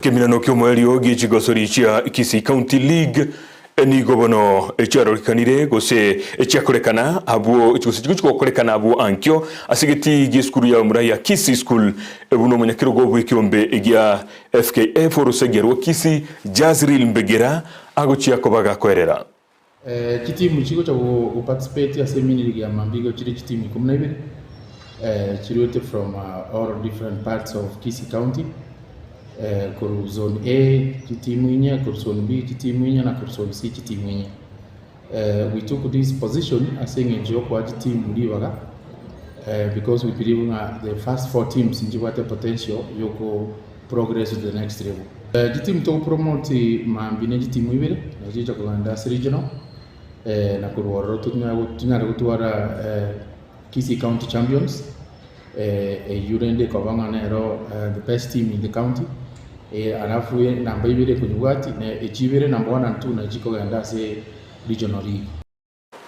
Ekeminano ki'omoerio gie chigosori chia Kisii County League nigo bono chiarorekanire gose chiakorekana abwo gose chigochi gokorekana abwo ankio ase egetii gi'esukuru ya omura ya Kisii School buna omonyakerogo bw'ekeombe gia FKF orosagia rwa Kisii Jazreel Mbegera agochia koba gakoerera. Chitimu chigocha go participate ase emini league ya mambia igo chire chitimu ikomi na ibere, chiruete from all different parts of Kisii county, korwa zone A chitimu inye, korwa zone B chitimu inye na korwa zone C chitimu inye. We took this position ase eng'encho ya okoa chitimu ribaga because we believe ng'a the first four teams nchibwate potential ya oko progress to the next level. Chitimu togopromote mambia ne chitimu ibere, nachi chigocha kogenda ase regional, na korwa ororo tonyare gotwara Kisii County Champions, eyio rende ekoba ng'a nero the best team in the county, alafu namba ibere ekonyebwati, echi ibere number one and two nachi chikogenda ase regional league.